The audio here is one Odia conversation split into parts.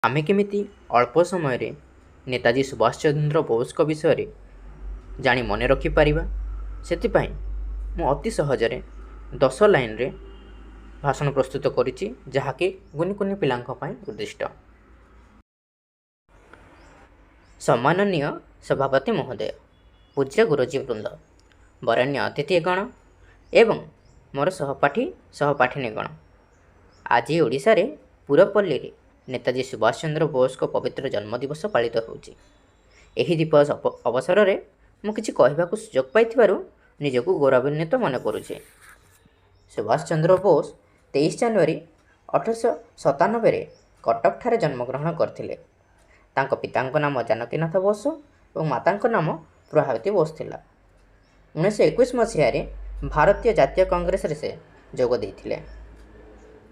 ଆମେ କେମିତି ଅଳ୍ପ ସମୟରେ ନେତାଜୀ ସୁଭାଷ ଚନ୍ଦ୍ର ବୋଷଙ୍କ ବିଷୟରେ ଜାଣି ମନେ ରଖିପାରିବା, ସେଥିପାଇଁ ମୁଁ ଅତି ସହଜରେ 10 ଲାଇନ୍ରେ ଭାଷଣ ପ୍ରସ୍ତୁତ କରିଛି, ଯାହାକି କୁନି କୁନି ପିଲାଙ୍କ ପାଇଁ ଉଦ୍ଦିଷ୍ଟ। ସମ୍ମାନନୀୟ ସଭାପତି ମହୋଦୟ, ପୂଜ୍ୟ ଗୁରୁଜୀ ବୃନ୍ଦ, ବରେଣ୍ୟ ଅତିଥିଗଣ ଏବଂ ମୋର ସହପାଠୀ ସହପାଠିନୀଗଣ, ଆଜି ଓଡ଼ିଶାରେ ପୁରପଲ୍ଲୀରେ ନେତାଜୀ ସୁଭାଷ ଚନ୍ଦ୍ର ବୋଷଙ୍କ ପବିତ୍ର ଜନ୍ମଦିବସ ପାଳିତ ହେଉଛି। ଏହି ଦିବସ ଅବସରରେ ମୁଁ କିଛି କହିବାକୁ ସୁଯୋଗ ପାଇଥିବାରୁ ନିଜକୁ ଗୌରବାନ୍ୱିତ ମନେ କରୁଛି। ସୁଭାଷ ଚନ୍ଦ୍ର ବୋଷ 23 ଜାନୁଆରୀ 1897ରେ କଟକଠାରେ ଜନ୍ମଗ୍ରହଣ କରିଥିଲେ। ତାଙ୍କ ପିତାଙ୍କ ନାମ ଜାନକୀନାଥ ବୋଷ ଏବଂ ମାତାଙ୍କ ନାମ ପ୍ରଭାବତୀ ବୋଷ ଥିଲା। 1921 ମସିହାରେ ଭାରତୀୟ ଜାତୀୟ କଂଗ୍ରେସରେ ସେ ଯୋଗ ଦେଇଥିଲେ।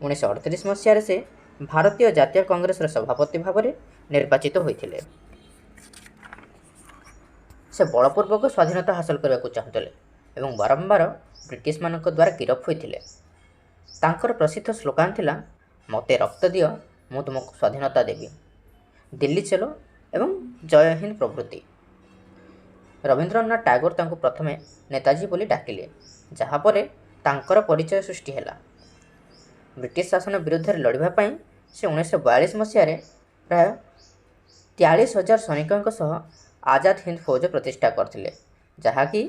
1938 ମସିହାରେ ସେ ଭାରତୀୟ ଜାତୀୟ କଂଗ୍ରେସର ସଭାପତି ଭାବରେ ନିର୍ବାଚିତ ହୋଇଥିଲେ। ସେ ବଳପୂର୍ବକ ସ୍ୱାଧୀନତା ହାସଲ କରିବାକୁ ଚାହୁଁଥିଲେ ଏବଂ ବାରମ୍ବାର ବ୍ରିଟିଶମାନଙ୍କ ଦ୍ୱାରା ଗିରଫ ହୋଇଥିଲେ। ତାଙ୍କର ପ୍ରସିଦ୍ଧ ସ୍ଲୋଗାନ ଥିଲା, "ମୋତେ ରକ୍ତ ଦିଅ, ମୁଁ ତୁମକୁ ସ୍ୱାଧୀନତା ଦେବି", "ଦିଲ୍ଲୀ ଚଲୋ" ଏବଂ "ଜୟ ହିନ୍ଦ" ପ୍ରଭୃତି। ରବୀନ୍ଦ୍ରନାଥ ଟାଗୋର ତାଙ୍କୁ ପ୍ରଥମେ ନେତାଜୀ ବୋଲି ଡାକିଲେ, ଯାହାପରେ ତାଙ୍କର ପରିଚୟ ସୃଷ୍ଟି ହେଲା। ବ୍ରିଟିଶ ଶାସନ ବିରୁଦ୍ଧରେ ଲଢ଼ିବା ପାଇଁ ସେ 1942 ମସିହାରେ ପ୍ରାୟ 43,000 ସୈନିକଙ୍କ ସହ ଆଜାଦ ହିନ୍ଦ ଫୌଜ ପ୍ରତିଷ୍ଠା କରିଥିଲେ, ଯାହାକି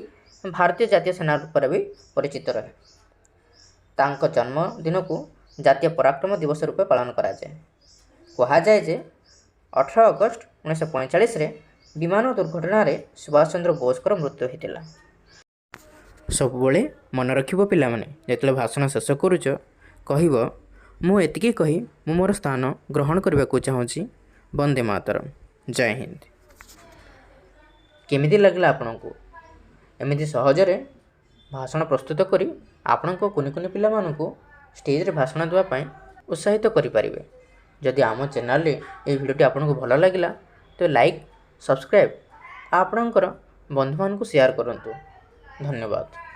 ଭାରତୀୟ ଜାତୀୟ ସେନା ରୂପରେ ବି ପରିଚିତ ରହେ। ତାଙ୍କ ଜନ୍ମଦିନକୁ ଜାତୀୟ ପରାକ୍ରମ ଦିବସ ରୂପେ ପାଳନ କରାଯାଏ। କୁହାଯାଏ ଯେ 18 ଅଗଷ୍ଟ 1945ରେ ବିମାନ ଦୁର୍ଘଟଣାରେ ସୁଭାଷ ଚନ୍ଦ୍ର ବୋଷଙ୍କର ମୃତ୍ୟୁ ହୋଇଥିଲା। ସବୁବେଳେ ମନେ ରଖିବ ପିଲାମାନେ, ଯେତେବେଳେ ଭାଷଣ ଶେଷ କରୁଛ, କହିବ, "ମୁଁ ଏତିକି କହି ମୁଁ ମୋର ସ୍ଥାନ ଗ୍ରହଣ କରିବାକୁ ଚାହୁଁଛି। ବନ୍ଦେ ମାତରମ୍, ଜୟ ହିନ୍ଦ।" କେମିତି ଲାଗିଲା ଆପଣଙ୍କୁ? ଏମିତି ସହଜରେ ଭାଷଣ ପ୍ରସ୍ତୁତ କରି ଆପଣଙ୍କ କୁନି କୁନି ପିଲାମାନଙ୍କୁ ଷ୍ଟେଜ୍ରେ ଭାଷଣ ଦେବା ପାଇଁ ଉତ୍ସାହିତ କରିପାରିବେ। ଯଦି ଆମ ଚ୍ୟାନେଲରେ ଏହି ଭିଡ଼ିଓଟି ଆପଣଙ୍କୁ ଭଲ ଲାଗିଲା, ତ ଲାଇକ୍, ସବସ୍କ୍ରାଇବ୍ ଆଉ ଆପଣଙ୍କର ବନ୍ଧୁମାନଙ୍କୁ ସେୟାର କରନ୍ତୁ। ଧନ୍ୟବାଦ।